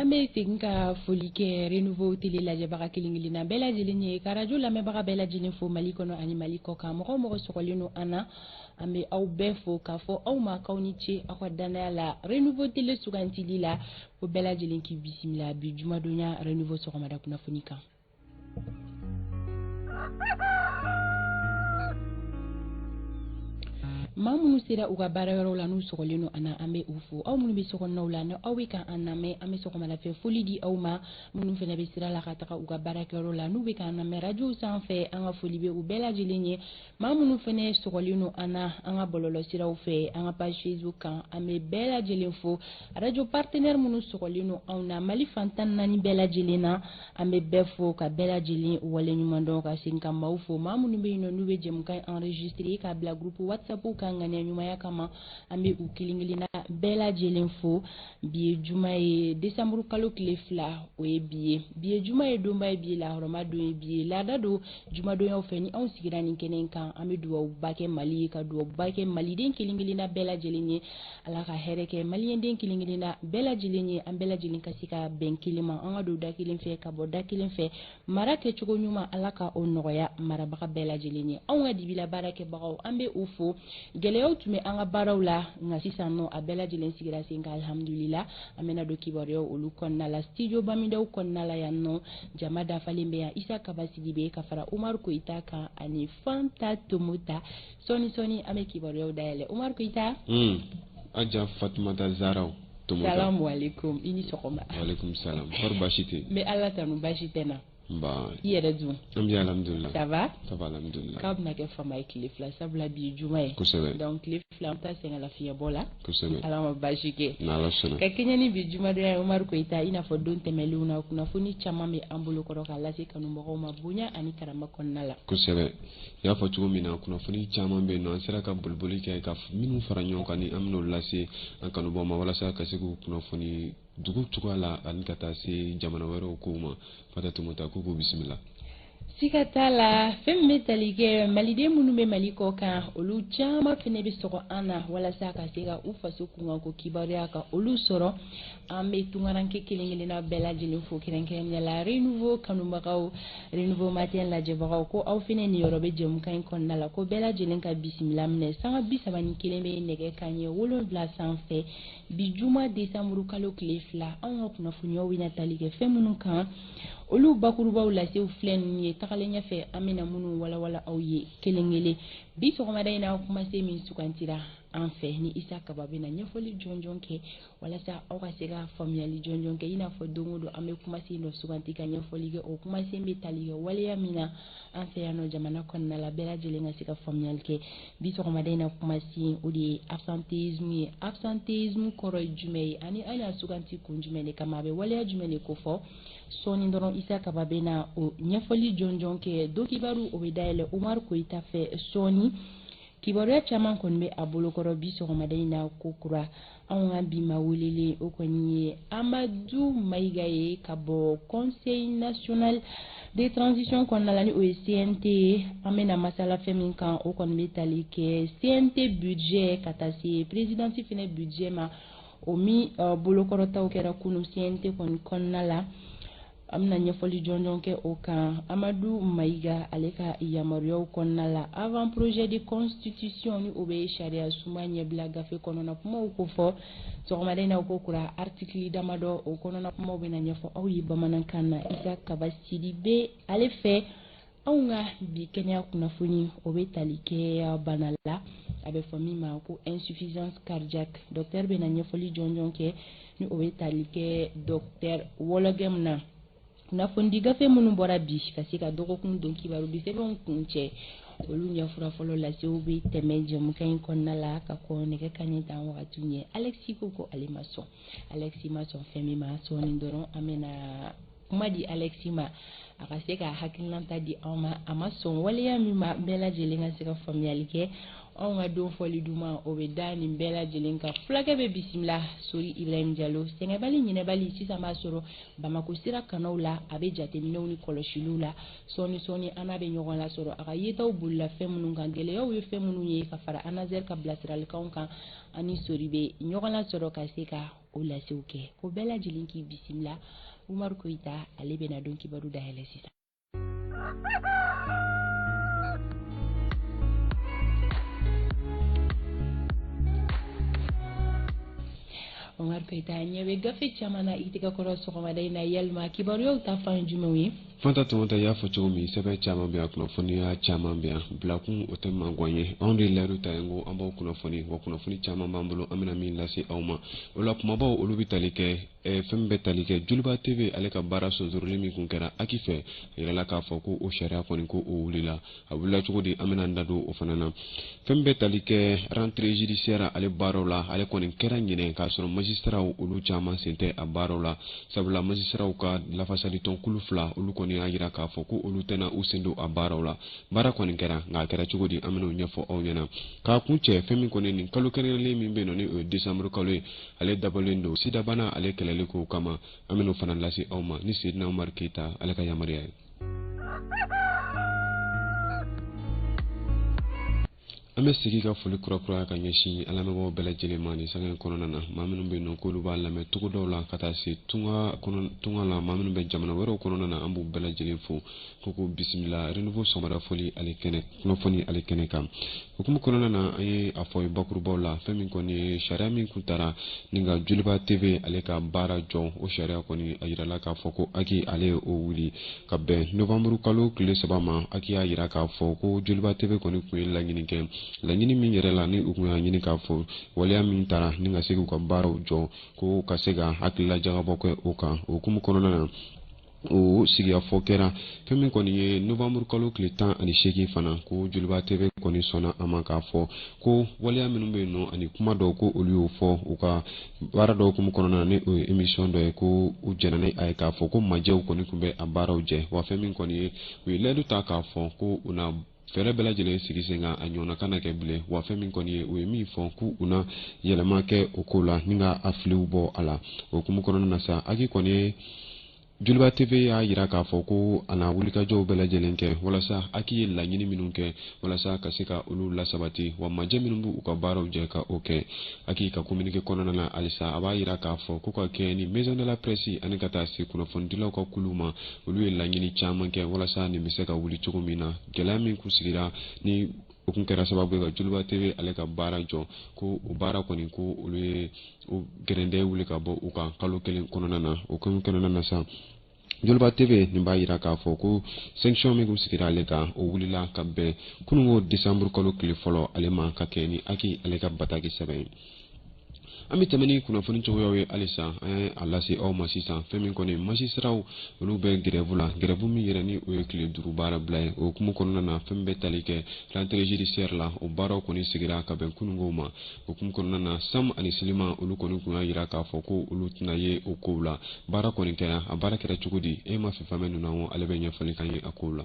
An bɛ segin ka foli kɛ Renouveau télé lajɛbaga kelen kelenna bɛɛ lajɛlen ye, ka radio lamɛnbaga bɛɛ lajɛlen fo Mali kɔnɔ ani Mali kɔ kan. Mɔgɔ o mɔgɔ sɔgɔlen don an na, an bɛ aw bɛɛ fo k'a fɔ aw ma k'aw ni ce aw ka danaya la Renouveau télé sugantili la. Ko bɛɛ lajɛlen k'i bisimila bi jumadonya Renouveau sɔgɔmada kunnafoni kan. Maa minnu sera u ka baarayɔrɔw la n'u sɔgɔlen don an na, an bɛ u fo. Aw minnu bɛ sokɔnɔnaw la ni aw bɛ ka an lamɛn, an bɛ sɔgɔmadafɛ foli di aw ma. Minnu fana bɛ sira la ka taga u ka baarakɛyɔrɔ la n'u bɛ k'an lamɛn radio sanfɛ, an ka foli bɛ u bɛɛ lajɛlen ye. Maa minnu fana sɔgɔlen don an na an ka bɔlɔlɔsiraw fɛ, an ka page Facebook kan, an bɛ bɛɛ lajɛlen fo. Radio partenaire minnu sɔgɔlen don anw na Mali fan 14 bɛɛ lajɛlen na, an bɛ bɛɛ fo ka bɛɛ lajɛlen waleɲuman dɔn, ka segin ka maaw fo. Maa minnu bɛ yen nɔ n'u bɛ jɛmukan enregistré k'a bila groupe WhatsApp kan ŋaniya ɲumanya kama, an bɛ u kelen kelenna bɛɛ lajɛlen fo. Bi ye juma ye, décembre kalo tile 2, o ye bi ye. Bi ye juma ye, donba ye, bi ye lahɔrɔma don ye, bi ye laada don jumadonyaw fɛ. Ni anw sigira nin kɛnɛ in kan, an bɛ dugawuba kɛ Mali ye, ka dugawuba kɛ maliden kelen kelenna bɛɛ lajɛlen ye. Ala ka hɛrɛ kɛ maliyɛnden kelen kelenna bɛɛ lajɛlen ye, an bɛɛ lajɛlen ka se ka bɛn kelen ma, an ka don da kelen fɛ ka bɔ da kelen fɛ. Mara kɛcogo ɲuman, Ala ka o nɔgɔya marabaga bɛɛ lajɛlen ye. Anw ka dibila baarakɛbagaw, an bɛ u fo. Gɛlɛyaw tun bɛ an ka baaraw la, nka sisan nɔ a bɛɛ lajɛlen sigira sen kan, alhamdulila. An bɛna don kibaruyaw olu kɔnɔna la studio Bamidaw kɔnɔna la yan nɔ. Jama dafalen bɛ yan, Isa Kaba Sidibe ka fara Umaru Koyita kan ani Fanta Tomota. Sɔɔni sɔɔni an bɛ kibaruyaw dayɛlɛ. Umaru Koyita. Aja Fatumata Zaraw Tomota. Salamu aleykum, i ni sɔgɔma. Waaleykum salam. Kɔri baasi tɛ? N bɛ Ala tanu, baasi tɛ na. Nba. I yɛrɛ dun? An bɛ alhamdulillah. Ça va? Ça va, alhamdulillah. K'a bɛna kɛ fama ye tile 2, sabula bi ye juma ye. Kosɛbɛ. Donc tile 2 an bɛ taa sɛgɛn lafiɲɛbɔ la. Kosɛbɛ. Ala ma baasi kɛ. N'Ala sɔnna. Ka kɛɲɛ ni bi jumadonya ye, Umaru Koyita, i n'a fɔ don tɛmɛnlenw na, kunnafoni caman bɛ an bolo kɔrɔ k'a lase kanubagaw ma bonya ani karama kɔnɔna la. Kosɛbɛ. I y'a fɔ cogo min na, kunnafoni caman bɛ yen nɔ, an sera ka boliboli kɛ ka minnu fara ɲɔgɔn kan ni an bɛn'o lase an kanubagaw ma walasa ka se k'u kunnafoni dugu cogoya la ani ka taa se jamana wɛrɛw kow ma. Fata Tomota k'u k'u bisimila. Siga t'a la, fɛn min bɛ tali kɛ maliden minnu bɛ Mali kɔ kan, olu caman fana bɛ sɔgɔ an na walasa ka se ka u faso kunkanko kibaruya ka olu sɔrɔ. An bɛ tunkaranke kelen kelenna bɛɛ lajɛlen fo, kɛrɛnkɛrɛnnenya la Renouveau kanubagaw, Renouveau matin lajɛbagaw, ko aw fana niyɔrɔ bɛ jɛmukan in kɔnɔna la, ko bɛɛ lajɛlen ka bisimila minɛ. Sanga 31 bɛ nɛgɛ kanɲɛ 7 sanfɛ bi juma décembre kalo tile 2. Anw ka kunnafoniyaw bɛna tali kɛ fɛn minnu kan, olu bakurubaw lasew filɛ ninnu ye. Tagalen ɲɛfɛ, an bɛna minnu walawala aw ye kelen kelen. Bi sɔgɔmada in na, kumasen min sugantira an fɛ ni Isa Kaba bɛna ɲɛfɔli jɔnjɔn kɛ walasa aw ka se ka faamuyali jɔnjɔn kɛ, i n'a fɔ don o don an bɛ kumasen dɔ suganti ka ɲɛfɔli kɛ. O kumasen bɛ tali kɛ waleya min na an fɛ yan nɔ jamana kɔnɔna la, bɛɛ lajɛlen ka se ka faamuyali kɛ. Bi sɔgɔmada in na, kumasen o de ye absentéisme ye. Absentéisme kɔrɔ ye jumɛn ye ani an y'a suganti kun jumɛn de kama, a bɛ waleya jumɛn de kofɔ? Sɔɔni dɔrɔn Isa Kaba bɛna o ɲɛfɔli jɔnjɔn kɛ. Don kibaru o bɛ dayɛlɛ Umaru Koyita fɛ sɔɔni. Kibaruya caman kɔni bɛ a bolokɔrɔ bi sɔgɔmada in na ko kura. Anw ka bi ma welelen o kɔni ye Amadu Mayiga ye ka bɔ Conseil national de transition kɔnɔna la, ni o ye CNT ye. An bɛna masala fɛn min kan, o kɔni bɛ tali kɛ CNT budget ka taa se présidence fɛnɛ budget ma, o min bolokɔrɔtaw kɛra kunun CNT kɔni kɔnɔna la. An bɛna ɲɛfɔli jɔnjɔn kɛ o kan Amadu Mayiga ale ka yamaruyaw kɔnɔna la. Avant projet de constitution, ni o bɛ sariya sunba ɲɛbila gafe kɔnɔna kumaw ko fɔ sɔgɔmada in na ko kura, article damadɔ o kɔnɔna kumaw bɛna ɲɛfɔ aw ye bamanankan na Isa Kaba Sidibe ale fɛ. Anw ka bi kɛnɛya kunnafoni, o bɛ tali kɛ bana la, a bɛ fɔ min ma ko insuffisance cardiaque. Docteur bɛna ɲɛfɔli jɔnjɔn kɛ, ni o bɛ tali kɛ docteur Wɔlɔgɛm na. Kunnafonidi gafe minnu bɔra bi ka se ka dɔgɔkun don kibaru di sɛbɛnw kun cɛ, olu ɲɛfura fɔlɔ lasew bɛ tɛmɛ jɛmukan in kɔnɔna la ka kɔn nɛgɛ kanɲɛ tan wagati ɲɛ. Alexis ko ko ale ma sɔn. Alexis ma sɔn fɛn min ma, sɔɔni dɔrɔn an bɛna kuma di Alexis ma, a ka se ka hakilinata di anw ma. A ma sɔn waleya min ma, bɛɛ lajɛlen ka se ka faamuyali kɛ. Anw ka don fɔli duman o bɛ da nin bɛɛ lajɛlen kan. Fulakɛ bɛ bisimila Sori Ibrahim Jalo, sɛgɛnbali ɲinɛbali sisan b'a sɔrɔ Bamakɔ sira kanaw la, a bɛ jateminɛw ni kɔlɔsiliw la. Sɔɔni sɔɔni an n'a bɛ ɲɔgɔn lasɔrɔ a ka yetaw bolila fɛn minnu kan, gɛlɛyaw ye fɛn minnu ye ka fara ANASER ka bilasiralikanw kan. Ani Sori bɛ ɲɔgɔn lasɔrɔ ka se ka o lasew kɛ. Ko bɛɛ lajɛlen k'i bisimila. Umaru Koyita ale bɛna don kibaru dayɛlɛ sisan. Umaru Koyita, ɲɛ bɛ gafe caman na i tɛgɛ kɔrɔ sɔgɔmada in na, yalima kibaruyaw ta fan ye jumɛnw ye? Fanta Tɔmɔta, y'a fɔ cogo min, sɛbɛn caman bɛ yan, kunnafoniya caman bɛ yan, bilakun o tɛ mangan ye. Anw de ye layidu ta ye ko an b'aw kunnafoni, wa kunnafoni caman b'an bolo an bɛna min lase aw ma. O la kumabaw olu bɛ tali kɛ fɛn min bɛ tali kɛ Joliba TV ale ka baara sonsoroli min kun kɛra HAC fɛ, a yirala k'a fɔ ko o sariya kɔni ko o wulila. A wulila cogo di, an bɛna an da don o fana na. Fɛn min bɛ tali kɛ rentrée judiciaire ale baaraw la, ale kɔni kɛra ɲinɛ k'a sɔrɔ magistraw olu caman sen tɛ a baaraw la, sabula magistraw ka lafasalitɔn kulu fila olu kɔni y'a yira k'a fɔ ko olu tɛna u sen don a baaraw la. Baara kɔni kɛra, nka a kɛra cogo di, an bɛn'o ɲɛfɔ aw ɲɛna. K'a kun cɛ, fɛn min kɔni nin kalo kɛrɛnkɛrɛnlen min bɛ yen nɔ ni o ye décembre kalo ye, ale dabɔlen don sidabana ale kɛlɛli kow kama, an bɛn'o fana lase aw ma ni Seydina Umaru Keyita ale ka yamaruya ye. An bɛ segin ka foli kurakuraya ka ɲɛsin an lamɛnbagaw bɛɛ lajɛlen ma nin sanga in kɔnɔna na. Maa minnu bɛ yen nɔ k'olu b'a lamɛn togodaw la ka taa se tunga kɔnɔ, tunga la, maa minnu bɛ jamana wɛrɛw kɔnɔna na, an b'u bɛɛ lajɛlen fo ko ko bisimila Renouveau sɔgɔmada foli ale kɛnɛ, kunnafoni ale kɛnɛ kan. Hukumu kɔnɔna na, an ye a fɔ ye bakurubaw la, fɛn min kɔni ye sariya min kun tara ni ka Joliba TV ale ka baara jɔ, o sariya kɔni a yirala k'a fɔ ko HAC ale ye o wuli ka bɛn novembre kalo tile 3 ma. HAC y'a yira k'a fɔ ko Joliba TV kɔni kun ye laɲini kɛ, laɲini min yɛrɛ la ni u kun y'a ɲini k'a fɔ waleya min tara ni ka se k'u ka baaraw jɔ, ko ka se ka hakilila jagabɔ kɛ o kan. O hukumu kɔnɔna na, o sigikafɔ kɛra fɛn min kɔni ye novembre kalo tile 18 fana, ko Joliba TV kɔni sɔnna a ma k'a fɔ ko waleya minnu bɛ yen nɔ ani kuma dɔw ko olu y'o fɔ u ka baara dɔw hukumu kɔnɔna na, ni o ye émission dɔ ye, ko u jɛnna ni a ye k'a fɔ ko majɛw kɔni tun bɛ a baaraw jɛ. Wa fɛn min kɔni ye, u ye layidu ta k'a fɔ ko u na fɛɛrɛ bɛɛ lajɛlen sigi sen kan a ɲɔgɔnna kana kɛ bilen. Wa fɛn min kɔni ye, u ye min fɔ k'u u na yɛlɛma kɛ o ko la ni ka a filiw bɔ a la. O hukumu kɔnɔna na sa, HAC kɔni ye Joliba TV y'a yira k'a fɔ ko a na wulikajɔw bɛɛ lajɛlen kɛ walasa HAC ye laɲini minnu kɛ walasa ka se ka olu lasabati, wa majɛ minnu b'u ka baaraw jɛ ka o kɛ. HAC ka communiqué kɔnɔna na halisa, a b'a yira k'a fɔ ko ka kɛ ni maison de la presse ani ka taa se kunnafonidilaw ka kulu ma, olu ye laɲini caman kɛ walasa nin bɛ se ka wuli cogo min na. Gɛlɛya min kun sigira ni o kun kɛra sababu ye ka Joliba TV ale ka baara jɔ, ko o baara kɔni ko olu ye o gɛrɛndɛ wuli ka bɔ u kan kalo kelen kɔnɔna na. O kalo kɔnɔna na sa, Joliba TV nin b'a yira k'a fɔ ko sanction min kun sigira ale kan, o wulila ka bɛn kununko décembre kalo tile fɔlɔ ale ma, ka kɛ ni HAC ale ka bataki sɛbɛn ye. An bɛ tɛmɛ ni kunnafoni cogoyaw ye halisa, an ye a lase aw ma sisan. Fɛn min kɔni magistraw olu bɛ grève la, grève min yɛrɛ ni o ye tile 5 baara bila ye. O hukumu kɔnɔna na, fɛn min bɛ tali kɛ rentrée judiciaire la, o baaraw kɔni sigira ka bɛn kununko ma. O hukumu kɔnɔna na, Sam ani Silima olu kɔni kun y'a yira k'a fɔ ko olu tɛna ye o kow la. Baara kɔni kɛra, a baara kɛra cogo di, e ma fɛn fɛn ninnu ale bɛ ɲɛfɔli k'an ye a kow la.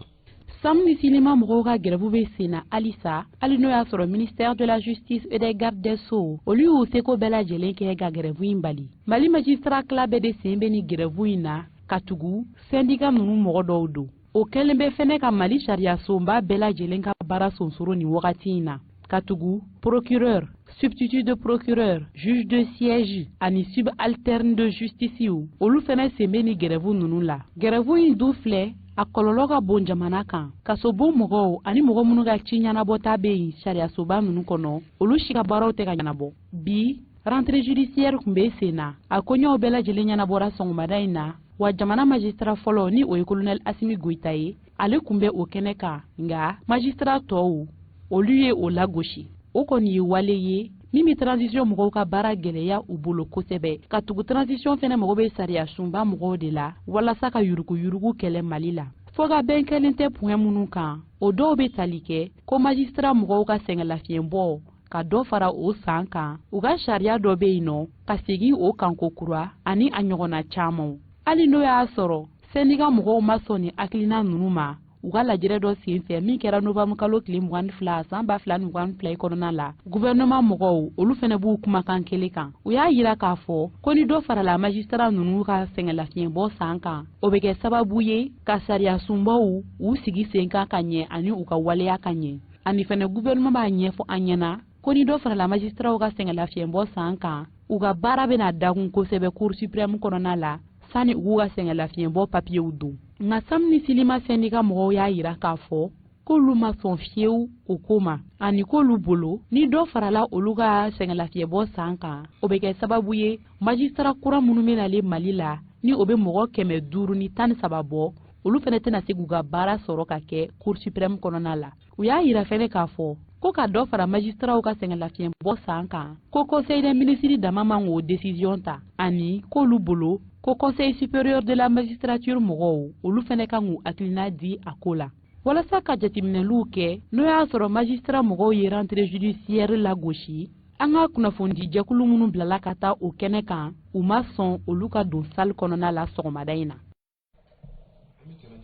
Sam ni Silima mɔgɔw ka grève bɛ sen na halisa, hali n'o y'a sɔrɔ ministère de la justice et des gardes des sceaux olu y'u seko bɛɛ lajɛlen kɛ ka grève in bali. Mali magistrat tila bɛɛ de sen bɛ ni grève in na, ka tugu syndicat ninnu mɔgɔ dɔw don. O kɛlen bɛ fɛnɛ ka Mali sariyasunba bɛɛ lajɛlen ka baara sonsoro nin wagati in na, ka tugu procureur, substitut de procureur, juge de siège ani subalterne de justice, olu fɛnɛ sen bɛ ni grève ninnu la. Grève in dun filɛ, a kɔlɔlɔ ka bon jamana kan. Kasobon mɔgɔw ani mɔgɔ minnu ka ci ɲɛnabɔta bɛ yen sariyasoba ninnu kɔnɔ, olu si ka baaraw tɛ ka ɲɛnabɔ. Bi rentrée judiciaire tun bɛ sen na, a koɲɛw bɛɛ lajɛlen ɲɛnabɔra sɔgɔmada in na. Wa jamana magistrat fɔlɔ, ni o ye colonel Asimi Goyita ye, ale tun bɛ o kɛnɛ kan, nka magistrat tɔw olu ye o lagosi. O kɔni ye wale ye min bɛ transition mɔgɔw ka baara gɛlɛya u bolo kosɛbɛ, ka tugu transition fɛnɛ mago bɛ sariya sunba mɔgɔw de la walasa ka yuruguyurugu kɛlɛ Mali la. Fo ka bɛn kɛlen tɛ point minnu kan, o dɔw bɛ tali kɛ ko magistrat mɔgɔw ka sɛgɛnlafiɲɛbɔ ka dɔ fara o san kan, u ka sariya dɔ bɛ yen nɔ ka segin o kan ko kura, ani a ɲɔgɔnna camanw. Hali n'o y'a sɔrɔ syndicat mɔgɔw ma sɔn nin hakilina ninnu ma. U ka lajɛrɛ dɔ senfɛ min kɛra novembre kalo tile 22 san 2022 kɔnɔna la, gouvernement mɔgɔw olu fɛnɛ b'u kumakan kelen kan. U y'a yira k'a fɔ ko ni dɔ farala magistrat ninnu ka sɛgɛnlafiɲɛbɔ san kan, o bɛ kɛ sababu ye ka sariya sunbaw u sigi sen kan ka ɲɛ ani u ka waleya ka ɲɛ. Ani fɛnɛ gouvernement b'a ɲɛfɔ an ɲɛna ko ni dɔ farala magistratw ka sɛgɛnlafiɲɛbɔ san kan, u ka baara bɛna dagun kosɛbɛ Cour suprême kɔnɔna la sani u k'u ka sɛgɛnlafiɲɛbɔ papiyew don. Nka SAM ni SYLIMA syndicat mɔgɔw y'a yira k'a fɔ k'olu ma sɔn fiyewu o ko ma, ani k'olu bolo ni dɔ farala olu ka sɛgɛnlafiɲɛbɔ san kan, o bɛ kɛ sababu ye magistrat kura minnu bɛ nalen Mali la ni o bɛ mɔgɔ 513 bɔ, olu fɛnɛ tɛna se k'u ka baara sɔrɔ ka kɛ Cour suprême kɔnɔna la. U y'a yira fɛnɛ k'a fɔ ko ka dɔ fara magistratw ka sɛgɛnlafiɲɛbɔ san kan, ko conseil des ministres dama man k'o décision ta, ani k'olu bolo ko Conseil supérieur de la magistrature mɔgɔw olu fɛnɛ kan k'u hakilina di a ko la. Walasa ka jateminɛliw kɛ n'o y'a sɔrɔ magistrat mɔgɔw ye rentrée judiciaire lagosi, an ka kunnafonidijɛkulu minnu bilala ka taa o kɛnɛ kan, u ma sɔn olu ka don salle kɔnɔna la sɔgɔmada in na.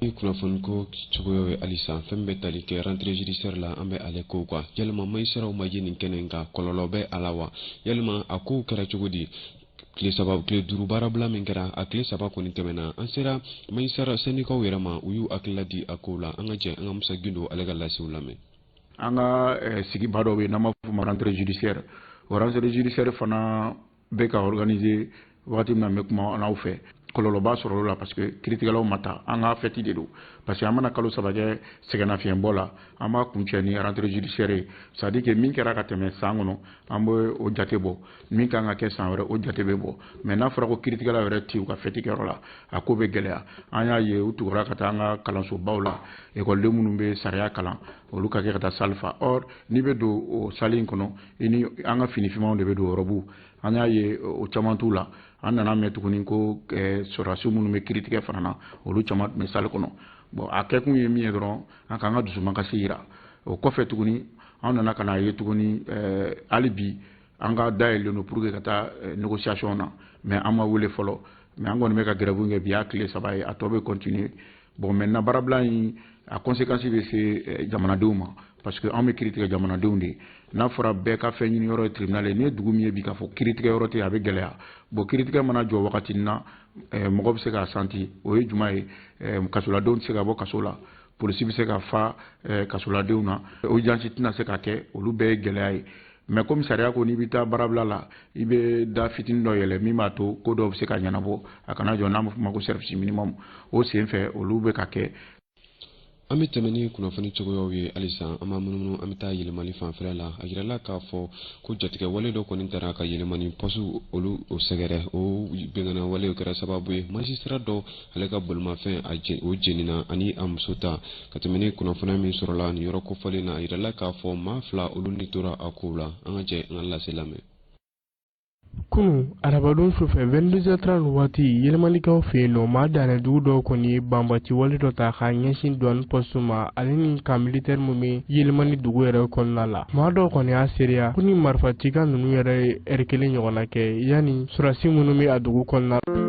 Ni kunnafoni ko cogoyaw ye halisa, fɛn bɛ tali kɛ rentrée judiciaire la, an bɛ ale kow kan. Yalima magistraw ma ye nin kɛnɛ in kan, kɔlɔlɔ bɛ a la wa? Yalima a kow kɛra cogo di? Tile 3, tile 5 baarabila min kɛra, a tile 3 kɔni tɛmɛna. An sera magistrat syndicats yɛrɛ ma, u y'u hakilila di a kow la. An ka jɛ an ka Musa Gindo ale ka lasew lamɛn. An ka sigiba dɔ bɛ yen n'an b'a fɔ o ma rentrée judiciaire. O rentrée judiciaire fana bɛ ka organiser wagati min na n bɛ kuma n'aw fɛ, kɔlɔlɔba sɔrɔ o la, parce que kiiritigɛlaw ma taa. An ka fête de don, parce que an mana kalo 3 kɛ sɛgɛnnafiɲɛbɔ la, an b'a kuncɛ ni rentrée judiciaire ye. C'est à dire que min kɛra ka tɛmɛ san kɔnɔ, an bɛ o jate bɔ, min kan ka kɛ san wɛrɛ, o jate bɛ bɔ. Mais n'a fɔra ko kiiritigɛlaw yɛrɛ ti u ka fête kɛyɔrɔ la, a ko bɛ gɛlɛya. An y'a ye u tugura ka taa an ka kalansobaw la, ekɔliden minnu bɛ sariya kalan, olu ka kɛ ka taa salle fa. Or n'i bɛ don o salle in kɔnɔ, i ni an ka fini finmanw de bɛ don, robe. An y'a ye o caman t'u la. An nana mɛn tuguni ko sɔrɔdasiw minnu bɛ kiiritigɛ fana na, olu caman tun bɛ salle kɔnɔ. Bon, a kɛkun ye min ye dɔrɔn, an k'an ka dusumakasi yira. O kɔfɛ tuguni, an nana ka n'a ye tuguni, hali bi an ka dayɛlɛlen don pour que ka taa négociation na, mais an ma wele fɔlɔ. Mais an kɔni bɛ ka grève kɛ, bi y'a tile 3 ye, a tɔ bɛ continuer. Bon, maintenant, baarabila in a conséquence bɛ se jamanadenw ma, parce que an bɛ kiiri tigɛ jamanadenw de ye. N'a fɔra bɛɛ ka fɛn ɲini yɔrɔ ye tribunal ye, n'i ye dugu min ye bi k'a fɔ kiiri tigɛ yɔrɔ tɛ yen, a bɛ gɛlɛya. Bon, kiiri tigɛ mana jɔ wagati na, mɔgɔ bɛ se k'a santi. O ye jumɛn ye? Kasoladenw tɛ se ka bɔ kaso la, polisi bɛ se ka fa kasoladenw na, audience tɛna se ka kɛ. Olu bɛɛ ye gɛlɛya ye. Mais comme sariya ko n'i bɛ taa baarabila la, i bɛ da fitinin dɔ yɛlɛ min b'a to ko dɔw bɛ se ka ɲɛnabɔ, a kana jɔ, n'an b'a fɔ o ma ko service minimum, o sen fɛ olu bɛ ka kɛ. An bɛ tɛmɛ ni kunnafoni cogoyaw ye halisa. An b'a munumunu, an bɛ taa Yélimané fanfɛla la. A yirala k'a fɔ ko jatigɛ wale dɔ kɔni taara ka Yélimané poste olu o sɛgɛrɛ. O bɛnkanna wale kɛra sababu ye magistrat dɔ ale ka bolimafɛn a o jenina ani a muso ta. Ka tɛmɛ ni kunnafoniya min sɔrɔla nin yɔrɔ kofɔlen na, a yirala k'a fɔ maa fila olu ni tora a kow la. An ka jɛ an ka lase lamɛn. Kunu arabadon sufɛ 22h30 waati, Yélimanikaw fɛ yen nɔ, maa danɛ dugu dɔw kɔni ye banbaci wale dɔ ta k'a ɲɛsin douane poste ma ani ni camp militaire min bɛ Yélimani dugu yɛrɛ kɔnɔna la. Maa dɔw kɔni y'a seereya ko ni marifacikan ninnu yɛrɛ ye ɛri kelen ɲɔgɔnna kɛ yanni sɔrɔdasi minnu bɛ a dugu kɔnɔna.